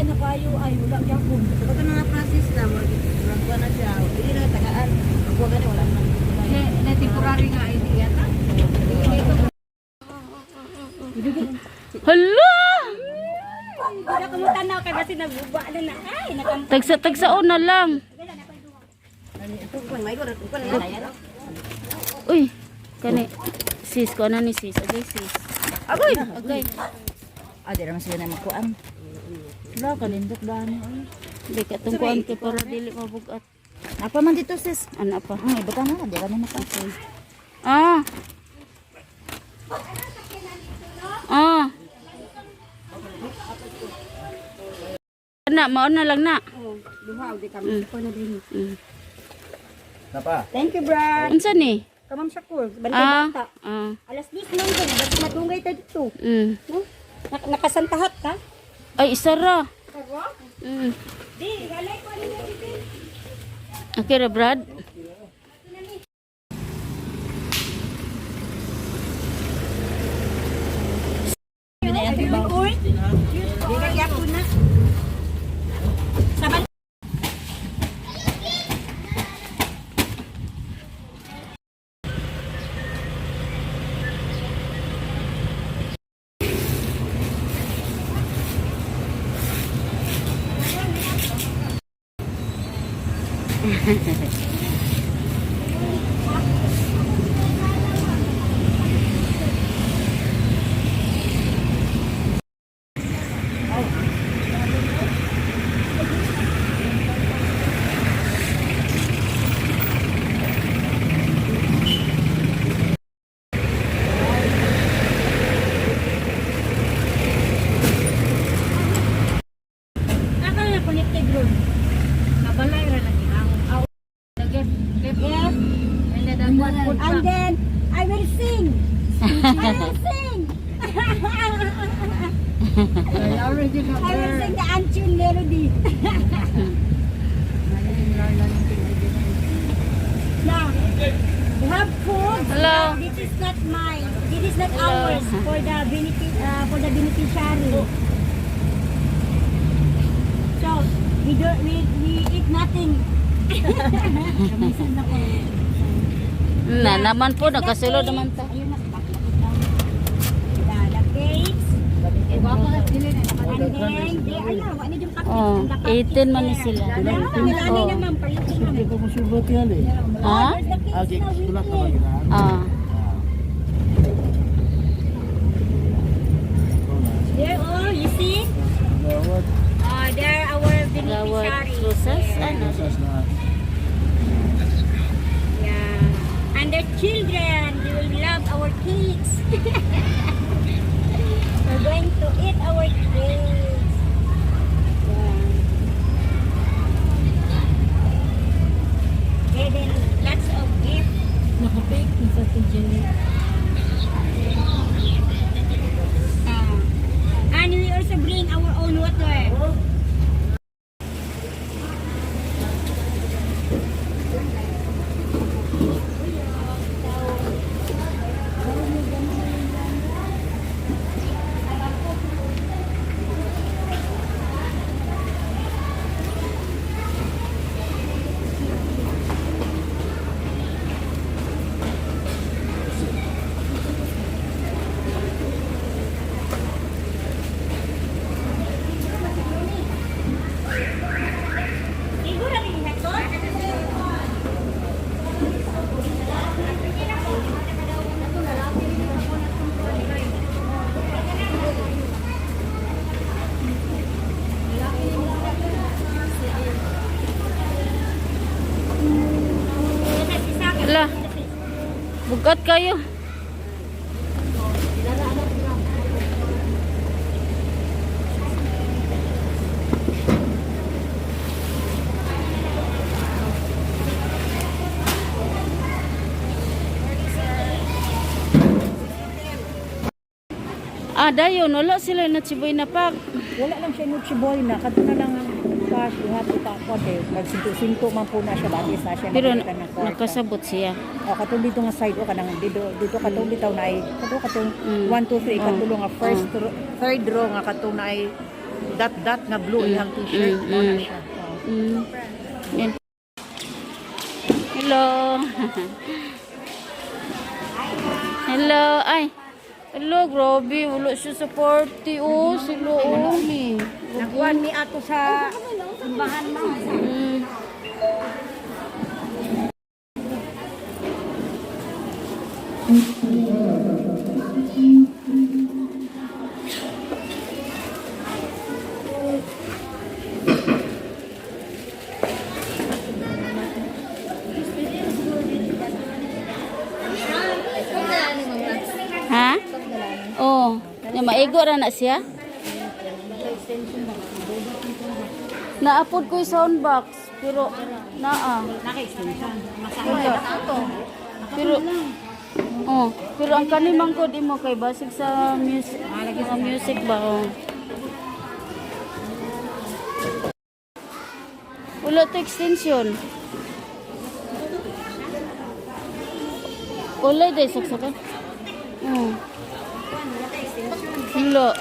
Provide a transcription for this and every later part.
Dugay na kayo ay wala gyapon. Ito na nga process na, murag murag na siya. Dili na tagaan. Ako gani wala man. Na temporary nga ID yata. Hala! Wala ko mo tanaw kay basi naguba na na ay nakam. Tagsa tagsaon na lang. Uy, kani sis ko na ni sis. Agay sis. Agoy. Agay. Ah, di raman sila na makuan. Wala kalindot ba ano ay. Di ka tungkuan kay para dili mabugat. Napa man dito, sis. Ana pa. Ay, bata na, di raman maka. Ah. Ah. Ana, mao na lang na. Oh, duha di kami ko na din. Napa? Thank you, Brad. Unsa ni? Kamam sa cool. Bantay bata. Ah. Alas 10 lang din, basta matungay ta dito. No? Nakasantahat ka? Ay, isara. Sarwa? Di, walay ko ano na dito. Okay ra, Brad. Uy, di ka gyapon na. Saban. Ako na connected room. Kabalay ra lagi ang aw. The gift. Yes. And then the one food And pack. then I will sing. I will sing. I already have I will sing the untuned melody. Now, we have food. Hello. This is not mine. This is not ours for the beneficiary. So we don't we eat nothing. Na naman po nakasulod naman ta. Ayun na, bakit na. The cakes. And then, they, ayun, wala na yung cupcakes. Oh, Ang cupcakes 18 man ni there. sila. Wala, Oh. na ma'am, palitin ma'am. Hindi ko musulbot yan eh. Ha? There's the cakes Ah, na sulak na waiting. ba yun? Ah. There, oh, you see? Gawad. Oh, there our Gawad beneficiaries. process ano? Process na. Yeah. And their children, they will love our cakes. We're going to eat our cakes. Yeah. Okay, then lots of gifts. Naka-bake sa TJ. Ah. And we also bring our own water. Igura rin na to. Hala. Bugat kayo. Ah, dayon wala sila na chiboy na pak. Wala lang siya Nuchi Boy na kadto na lang ang cash duha to ka ko kay nagsinto-sinto man po na siya bagis na siya Pero nakita ng kwarta. nakasabot siya. O katong dito nga side o kanang dito dito katong bitaw na ay katong Mm. 1 2 3 Oh. katulo nga first row, third row nga katong na ay dot dot nga blue iyang t-shirt. Mao na siya. Oh. Yan. Hello. Hello. Ay. Hello, grabe. Wala siya sa party. Oh, sila oh. Nagkuhan ni ato sa simbahan, ma'am. Ha? Oh, ya maigo ra na siya. Naapod ko yung sound box, pero naa. Naka-extension. Wala. Pero oh, pero ang kani man ko di mo kay basig sa music, mga music ba oh. Wala to extension. Wala day saksakan. Oh. Wala.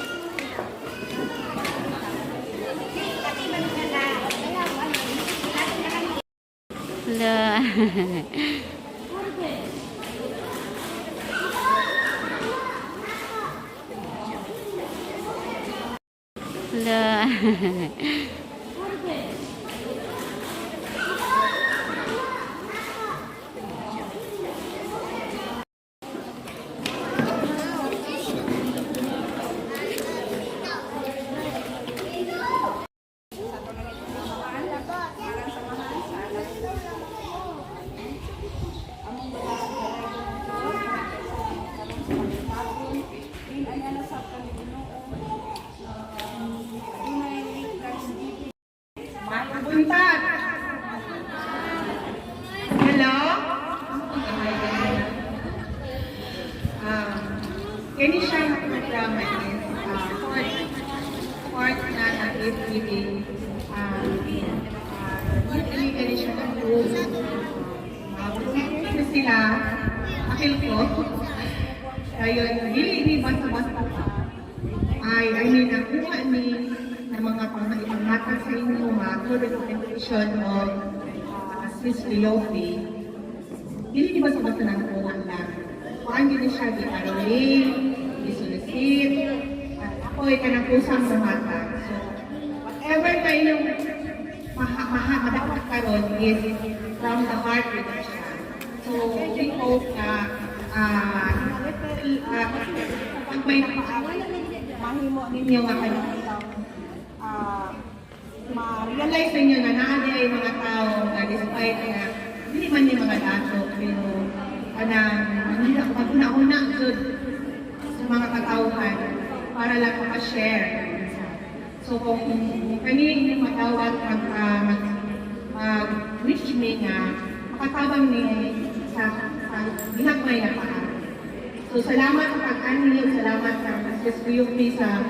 Wala. Wala. Buntag! Hello? Kani siya yung programa is fourth na na FBA. Yearly kani siya ng group. Volunteers na sila. Akil ko. Ayun, dili ni basta-basta pa. Ay, I mean, ang kuha ni ng mga panghatag sa inyo ha, through recommendation of Sis Leofi, dili di basta-basta nang kuha lang. Kuhaan din siya, di paroling, di solicit, at ako ay kanang kusang muhatag. So, whatever na inyong maha, maha, madapat karon is from the heart with siya. So, we hope na pag may mahimo ninyo nga kanang ma-realize ninyo na naa ay mga tao na despite na hindi man yung mga dato pero kanang pag-una-una jud sa mga katawhan para lang maka-share. So kung kani inyong matawag mag-wish me nga makatabang ni sa ginagmay na paa. So salamat sa pag-anhi, salamat sa Mrs. Riyupi sa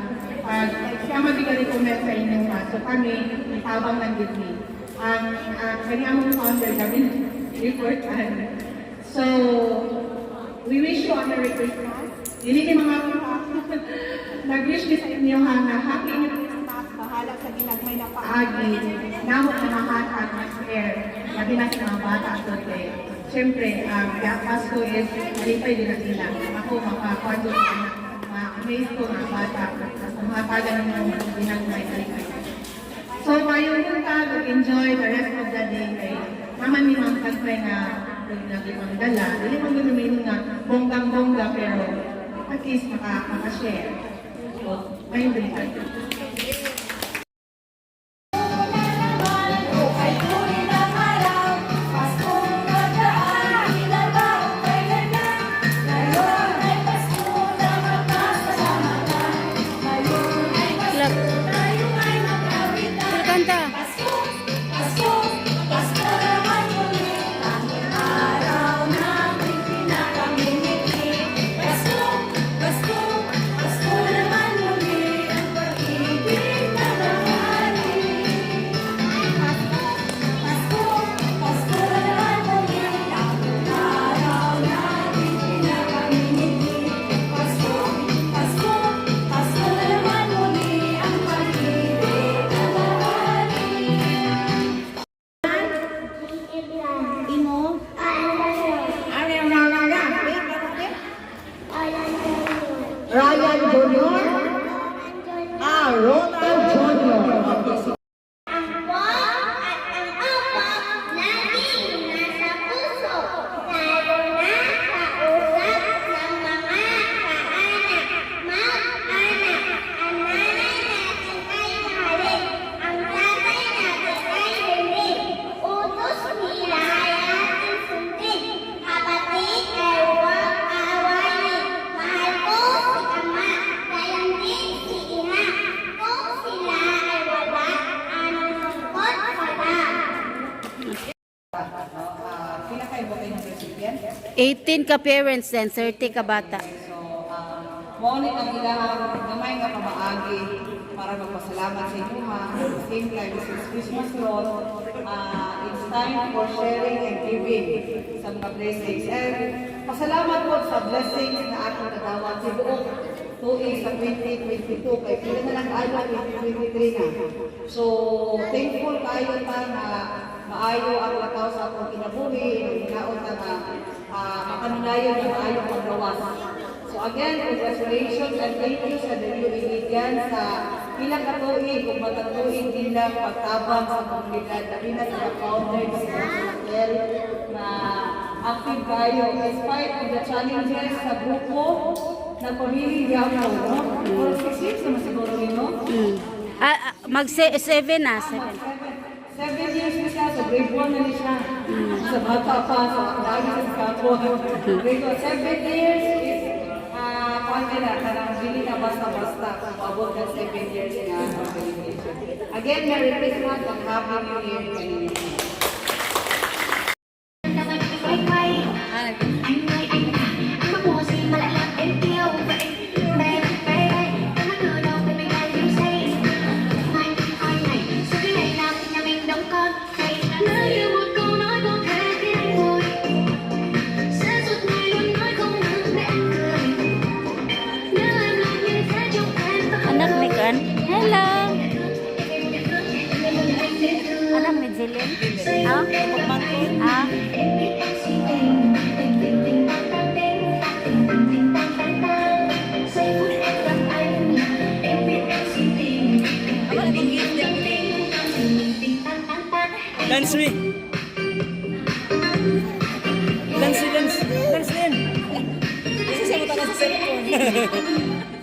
pag sama di ka recommend sa inyo ha. So kami, tabang lang din ni. Ang kani among founder kami, important. So, we wish you a Merry Christmas. Dili ni mga nag-wish mi sa inyo ha na Happy New Christmas, bahala sa ginagmay na paagi, namo na mahatag na share, labi na sa mga bata today. Siyempre, ang Pasko is malipay din na sila. Ako, makakwado ko na, ma-amaze ko mga bata, sa mga taga ng mga ginagmay kalipay. So, mayong buntag, enjoy the rest of the day kay mama ni Ma'am Tagpay nga naglimang dala. Dili man gud may nga bonggang-bongga pero at least maka-share. So, mayong buntag. Clap. Kanta. 18 ka parents and 30 ka bata. So, mao ni ang ilahang gamay nga pamaagi para magpasalamat sa inyo ha. At the same time, since Christmas ron, it's time for sharing and giving sa mga blessings. And pasalamat po sa blessings na atong nadawat sa buong tuig sa 2022 kay pila na lang adlaw, 2023 na. So, thankful kayo ta na maayo ang lakaw sa atong kinabuhi, ang hinaot na nga makanunayon ang maayong paggawas. So again, congratulations and thank you sa The New Iligan sa ilang katuig ug matag tuig nilang pagtabang sa komunidad. Labi na sa founder si Raquel na active kayo in spite of the challenges sa grupo na pamilya gyapon, no? For 6 years naman siguro nino. Mag 7 na, 7. 7 years na siya, so grade 1 na ni siya. Sa bata pa, sa lagi sa kapon. Grade 1, 7 years is, kuwan ka na, kanang dili na basta-basta, kung paabot ka 7 years na organization. Again, Merry Christmas and Happy New Year kanina. Quay quay anh ơi anh à, anh mắc mùa gì mà lại làm em yêu vậy baby baby, em nói từ đầu về mình là yêu say. Anh ơi này, sao cái ngày nào thì nhà mình đóng con hay nếu như một câu nói có thể khiến anh vui, sẽ suốt ngày luôn nói không ngừng để anh cười. Nếu em làm như thế trong em vẫn Anak ni kan? Hello. Anak ni Jillian? Ah? Ah? Em biết anh si tình tình tình tình tan tan tình tan tình tình tình tan tan tan giây phút em gặp anh là em biết em si tình tình tình tình tình tình tình tình tình tan tan tan. Dance me! Dance, dance! Dance din!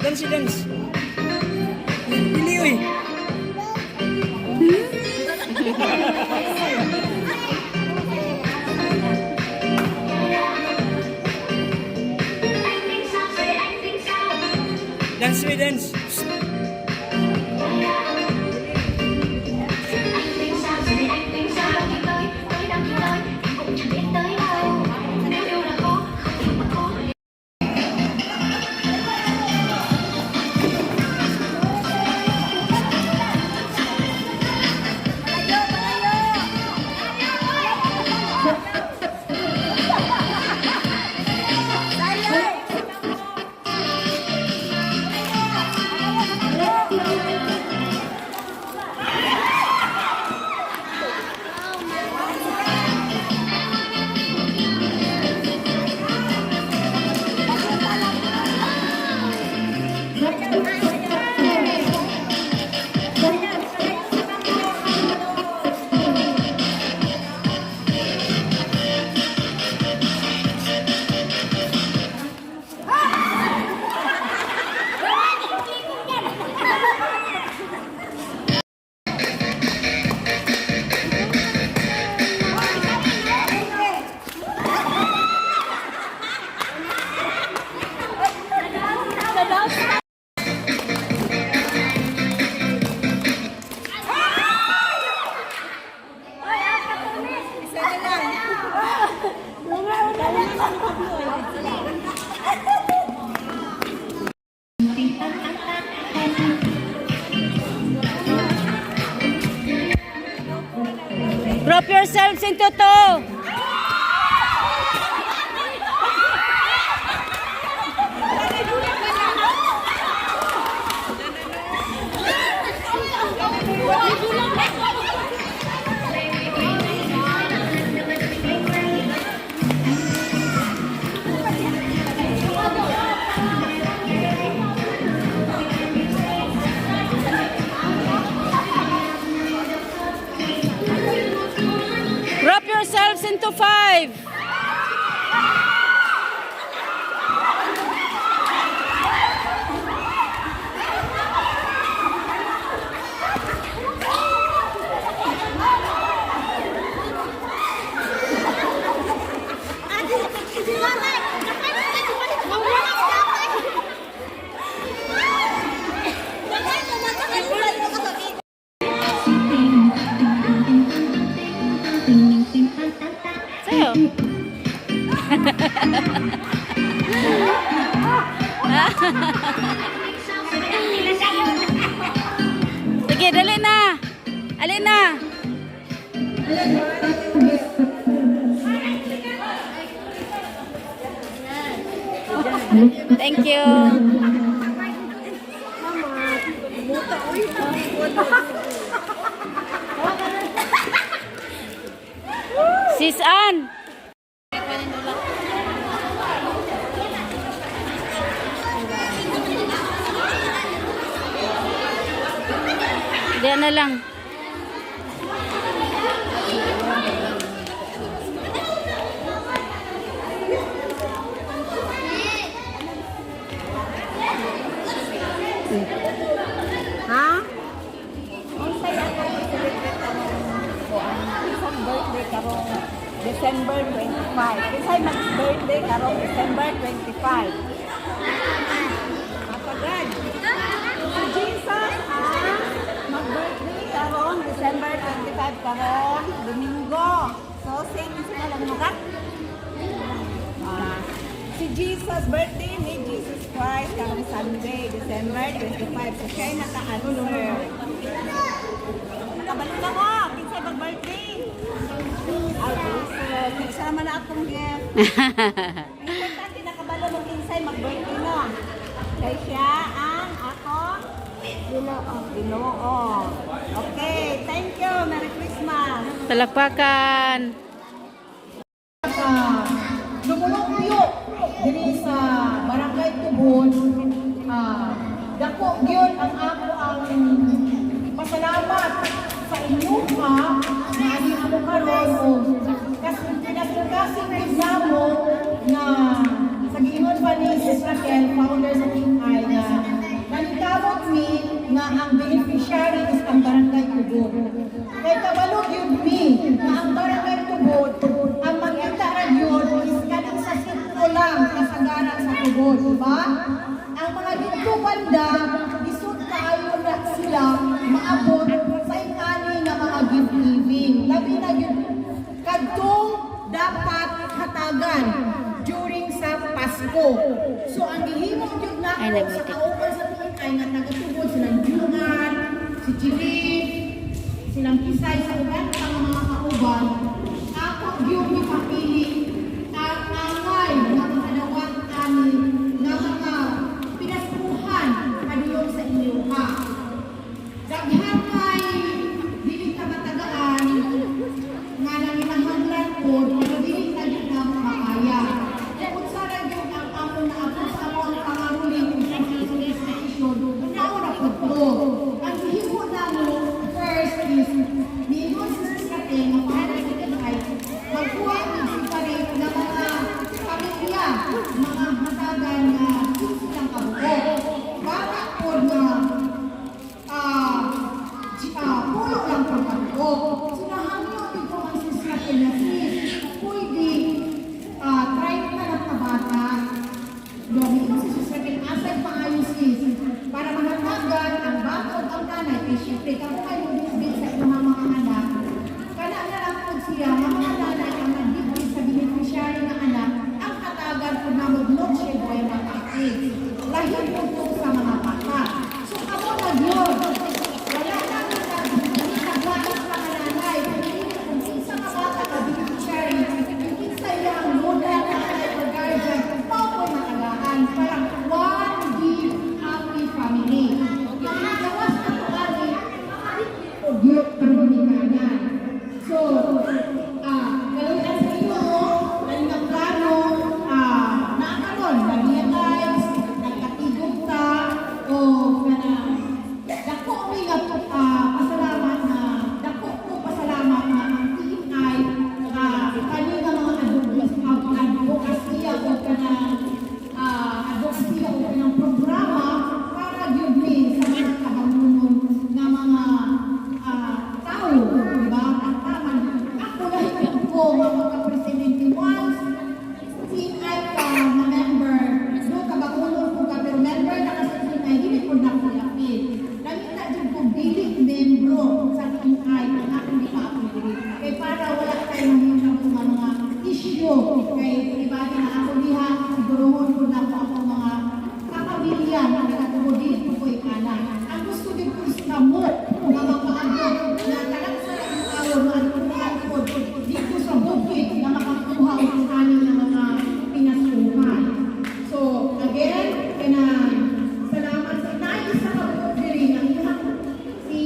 Dance, dance! Dili, uy! Anh tính sao rồi anh tính sao? Dance me, dance! Anh tính sao rồi anh tính sao? Khi tới tới đâu thì tới, anh cũng chẳng biết tới đâu. Nếu yêu là khó, không yêu mà khó. Group yourselves into two. Group yourselves into five. Sa'yo. Sige, dali na. Ali na. Thank you. Sis Ann. Diyan na lang. Ha? Unsay ako i-celebrate ang isang birthday karong December 25. Kinsay mag-birthday karong December 25? Mapagad. Si Jesus ang mag-birthday karong December 25 karong Domingo. So, same sila lang mo ka? Ah, si Jesus, birthday ni Jesus Christ karong Sunday, December 25. So, siya ay naka-answer. Nakabalo na ko. Kinsay mag-birthday. Ay, Jesus. Kinsa naman na akong gift. Importante nakabalo mo kinsay mag-birthday no. Kay siya ang akong Ginoo. Ginoo. Okay, thank you. Merry Christmas. Talakpakan. Sa lumulupyo diri sa Barangay Tubon, dako gyud ang ako ang pasalamat sa inyo ha na ani mo karon o kasing gyud namo na sa giingon pa ni Sis Raquel, founder sa Team I, na naningkamot mi nga ang beneficiary is ang Barangay Tubon. Kay kabalo gyud mi nga ang Barangay Tubon ang makita ra gyud is kaning sa sentro lang kasagaran sa Tubon, di ba? Ang mga dito banda isud kaayo na sila maabot sa ingani nga mga gift giving. Labi na gyud kadtong dapat hatagan during sa Pasko. So ang gihimo gyud Ay, nako sa nagmitik. kauban sa PNI nga tagatubod silang Jungan, si Jilin, silang Kisay sa uban pang mga kauban, ako gyud gipapili ang angay nga makadawat ani nga mga pinaspuhan padulong sa inyo ha. Daghan kay dili ka matagaan nga nanginahanglan ko pero dili na gyud na makaya. Unsa ra gyud ang among naabot sa among pangaruling ug sa institusyon, mao ra pud to. Ang gihimo namo first is niingon si Sis Raquel nga para sa ay magkuha og separate nga mga pamilya, mga hatagan nga 15 lang kabuok. Para pod nga pulo lang pang kabuok. So nahangyo gyud ko ang Sis Raquel na sis, pwede 30 lang kabata. Domingo si Sis Raquel, asay paayo sis, para mahatagan ang bata ug ang nanay, kay syempre kamo kayo bisbit sa inyong mga anak, kana na lang po siya, nga mga nanay ang nagbibit sa beneficiary ng anak, ang hatagan po na mag-noche buena package. Lahi po to sa mga bata. So kamo na yun. Wala na kita sa mga nanay. Kung kinsa ka bata ka beneficiary, kung kinsa iyang lola, nanay, or guardian, mao po matagaan. Parang one big happy family. Ang gawas na to ani, kamo nga makaabot na talang sa tao maadtuan pod dito sa bukid nga makakuha og ani nga mga pinasuhan. So again, kanang salamat sa naay isa ka buok diri nga iyang si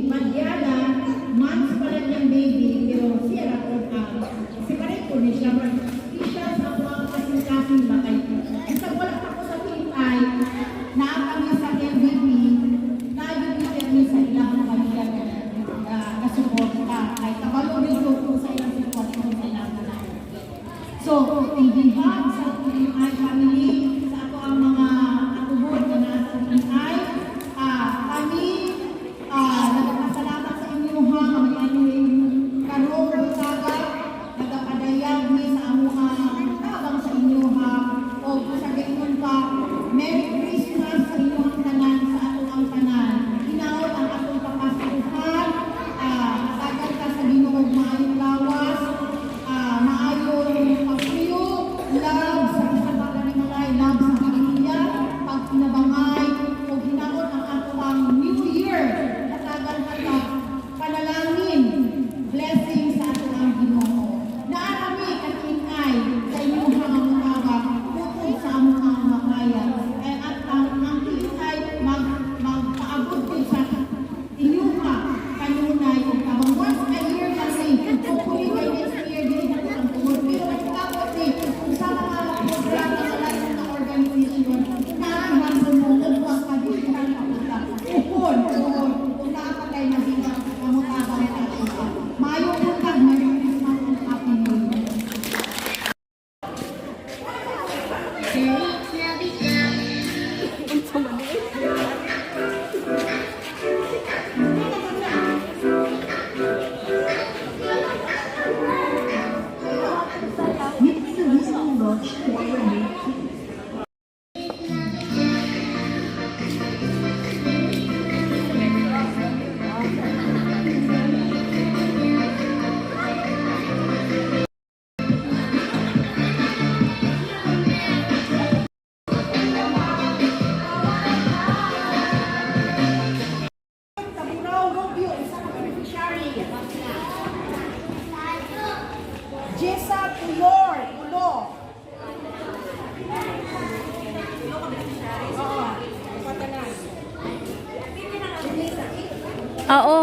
Madiala, months pa lang niyang baby, pero siya ra pod ang separate po ni siya, but special sa ako ang kasing-kasing ba kay bisag wala pa ko sa PMI, naa kami sa MVP, naa kami sa ilang pamilya na kasuporta kay kabalo rin ko sa ilang sitwasyon sa ilang anak. So, in behalf sa PMI family, sa ako ang mga katubod na nasa PMI, kami nagpasalamat sa inyo ha, nga may ano karong butaga, nagapadayag mi sa amuang tabang sa inyo ha, o sa gayon pa, Merry Christmas sa inyong tanan, sa atong ang tanan. Hinaot ang atong papasuhan, tagal ka sa Ginoo maayong lawas, maayong papuyo, love sa isang pagkanimalay, love sa pamilya, pagkinabangay, o hinaot ang atong New Year, hatagan ka panalangin, blessing sa atong ang Ginoo. Naarami at ingay sa inyong mga mutawa, bukod sa among mga makaya. Ay at ang ingay magpaabot din sa inyong kanunay ug tabang once a year kasi, hopefully by next year dili na ang tungod, pero nagtabot ni kung sa mga programa sa lahat ng organization naahan mo og wa ka dili ka kapunta upon upon kung naa pa kay mahimang pamutabang sa ato. Maayong buntag, Merry Christmas and Happy New Year. Feliz Navidad. Mitsubishi launched forward. Taburaw Rubio, isa ka beneficiary. Jessa Pulor, Pulo. Oo, patanan. Oo.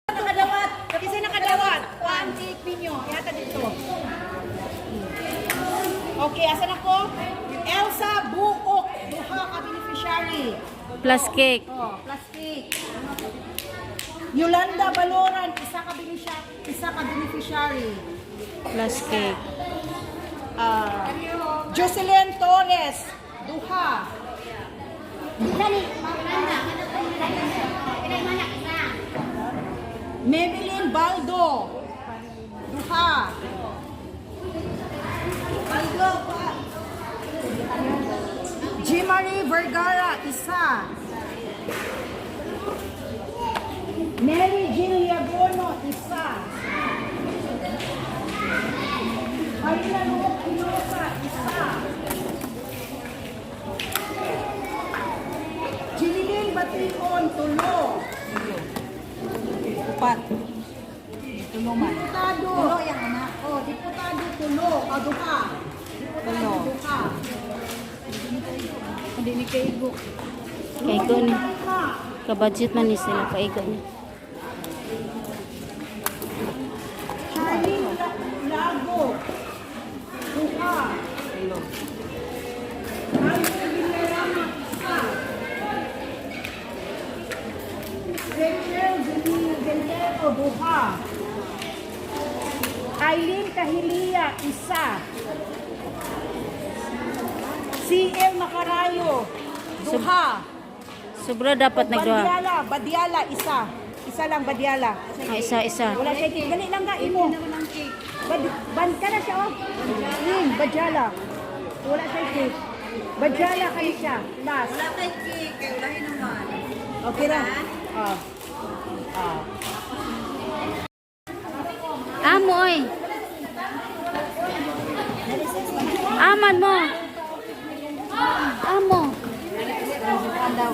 Nakadawat, kasi nakadawat. One cake ninyo, yata dito. Okay, asan ako? Elsa Buok, duha ka beneficiary. Plus cake. Oh, plastic. Yolanda Baloran, isa ka beneficiary. Plus cake. Jocelyn Torres, duha. Maybelline Baldo, duha. Baldo, pa. Jimary Vergara, isa. Mary Jean Liagono, isa. Marina Luok Pinosa, isa. Jililin Batikon, tulo. Upat. Tulo man. Diputado. Tulo yung anak. Oh, diputado tulo. O, duha. Diputado duha. Hindi ni kaigo. Kaigo ni. Kabudget man ni sila. Kaigo ni. Charlene Lago. Duha. Alvin Villarama, isa. Rachel Ventero, duha. Eileen Cahilia, isa. CL Macarayo, duha. Sobra dapat nagduha. Badiala, Badiala, isa. Isa lang, Badiala. Ah, isa, isa. Wala siya cake. Dali lang ka, imo. Bad, ban ka na siya, oh. Badiala. Wala siya cake. Badiala kayo siya. Last. Wala kay cake, kay ulahin naman. Okay ra. Ah. Ah. Amo, oy. Aman mo. Amo. Daw.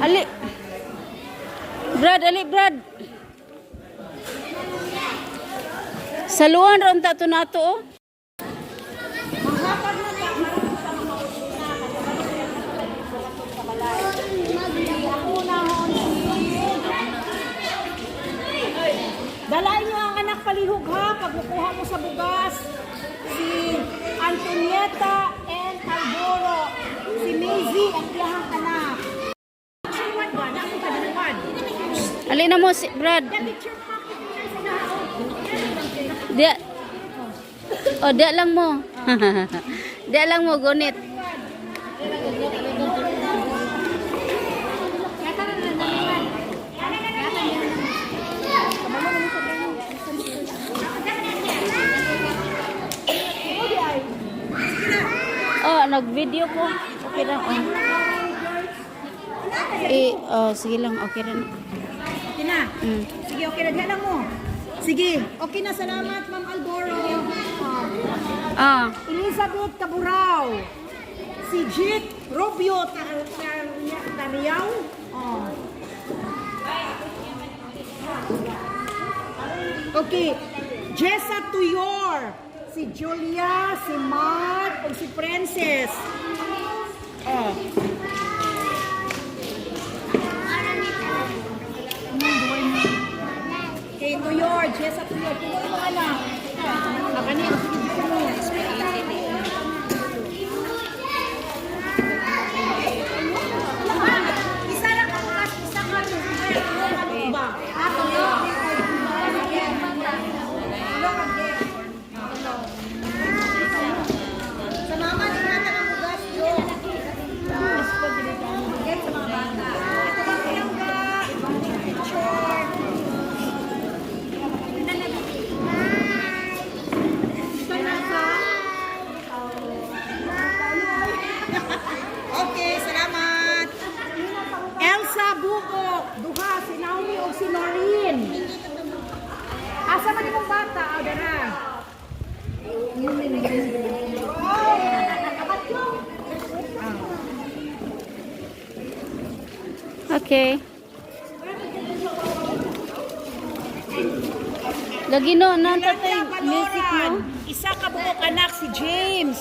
Ali. Brad, ali Brad. Saluan ra unta to nato oh. Dalain niyo ang anak palihog ha, pag kukuha mo sa bugas. Si Antonieta and Alboro. Si Maisie ang iyahang anak. Picture one ba? Naku ka one. Ali na mo si Brad. Picture pa, picture sa Dia. Oh, dia lang mo. Dia lang mo gunit. Oh, nag-video ko. Okay lang. Oh. Eh, oh, sige lang. Okay rin. Okay na. Sige, okay na. Diyan lang mo. Sige, okay na. Salamat, Ma'am Alboro. Ah. Ah. Elizabeth Caburao. Si Jit Rubio Tariao. Oh. Okay. Jessa Tuyor. Si Julia, si Mark, o si Princess. Oh. Okay, Tuyor, Jessa Tuyor. Tuyor mo anak. Ah, kanina, sige, dito mo. Isa lang ang kas, isa ka ano ba? Ah, tuyo. Sa mama, di natin ang bugas, Jo. Get sa mga bata. Ito ba pinangga? Picture. Ito nasa? Okay, salamat. Elsa Buko, duha, si Naomi o si Noreen. Asa man imong bata? Ah, dara. Okay. Lagi no, nanta tay music no. Baloran, isa ka buok anak si James.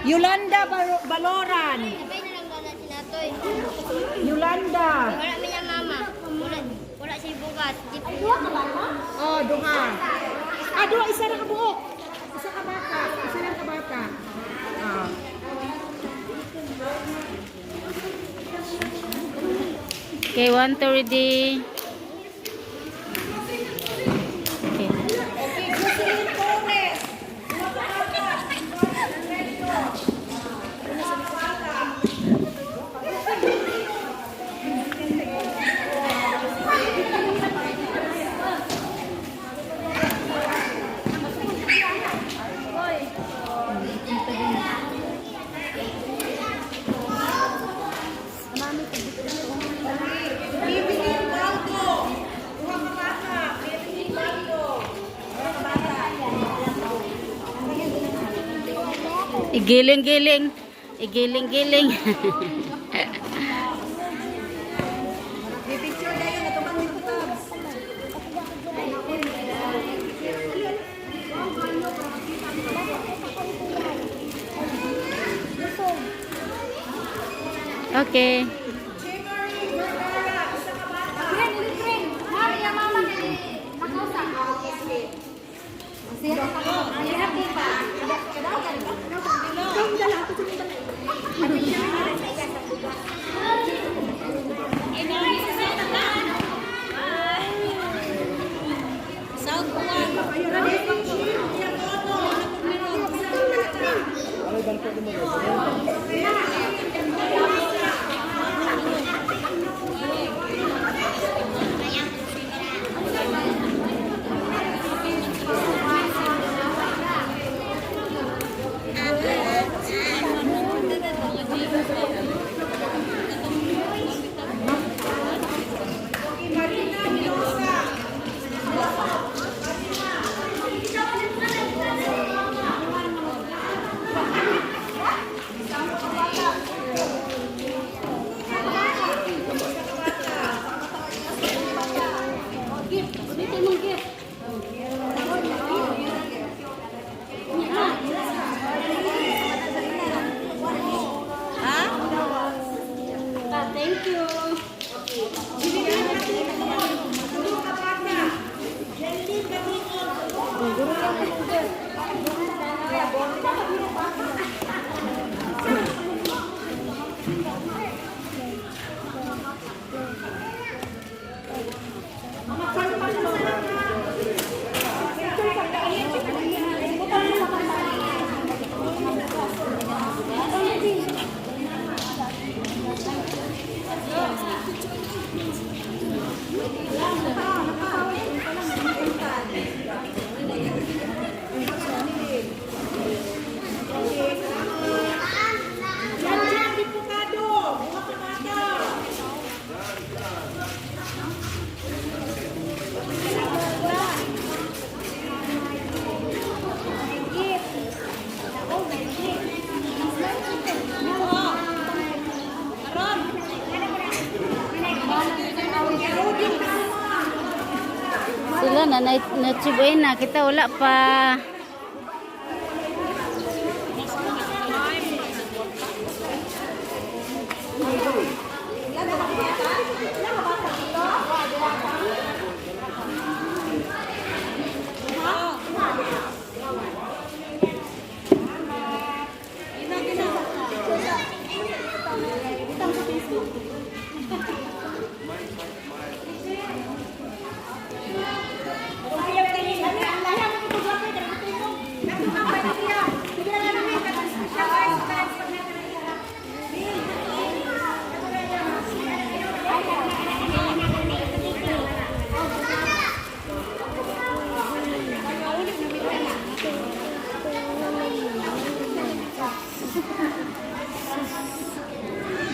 Yolanda Baloran. Sabay na lang wala si Natoy. Yolanda. Wala mi niya mama. Wala, wala siya bukas. Di Oh, duha. Ah, duha, isa na ka buok. Isa ka bata. Isa lang ka bata. Ah. Okay, one, two, ready. Okay. Okay, Jocelyn Torres. Duha ka bata. Evelyn Baldo. Duha ka bata. Evelyn Baldo. Duha ka bata. Igiling-giling. Igiling-giling. May picture na yun. Ito bang dito tabs? Okay. Jimmery Vergara. Isa ka bata. na Noche Buena, kita wala pa.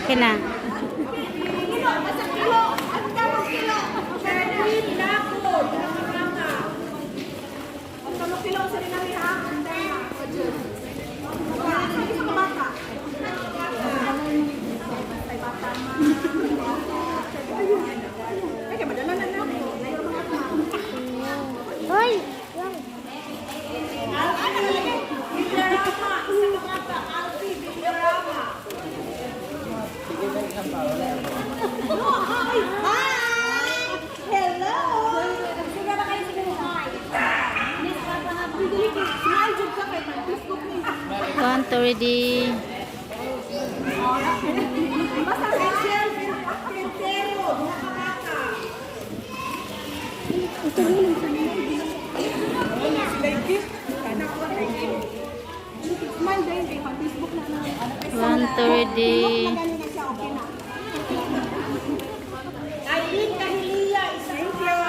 Okay na. Hoy! Hi! Hello! One, two, ready. Basta Rachel Quintero, duha ka bata. Smile dahil kay pang Facebook na na. One, two, ready. Magaling na siya, okay na. Eileen Kahilia, isa. Thank you.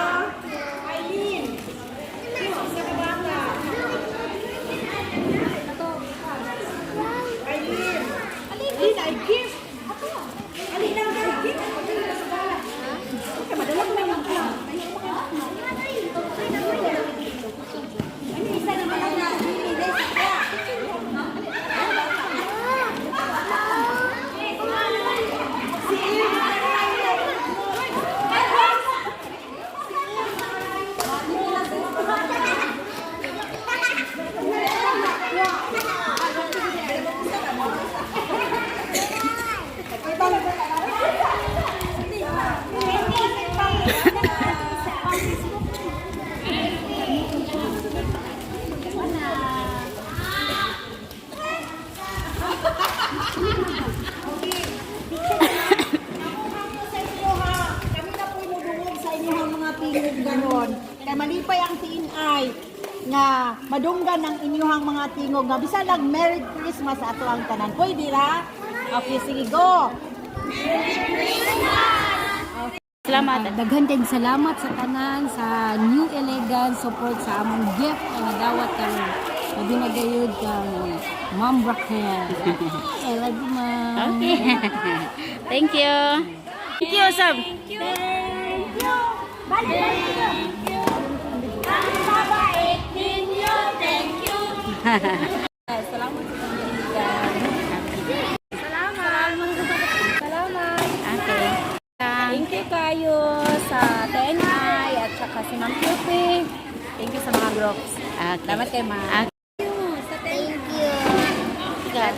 Eileen. Isa ka bata. Eileen. Eileen, I give. Eileen, I give. Okay, madala ko na yung Isa naman ang Sa inyo ha, kami na po mudungog sa inyong mga tingog ganon. Kay malipay ang TNI nga madunggan ang inyong mga tingog nga bisan lang Merry Christmas ato ang tanan. Pwede ra? Okay, sige go. Salamat. Daghan kayong salamat sa tanan sa New Elegant support sa among gift nga nadawat karon. Labi na gayud kang Ma'am Raquel. I love you, Ma'am. Okay. Thank you. Thank you, Sab. Thank you. Thank you. Ang babait ninyo. Thank you. Salamat sa kanya. Salamat. Salamat. Okay. Thank you kayo sa TNI at saka si Ma'am Pupi. Thank you sa mga groups. Okay. Salamat kay Ma'am. Okay. Thank you. Ikaw.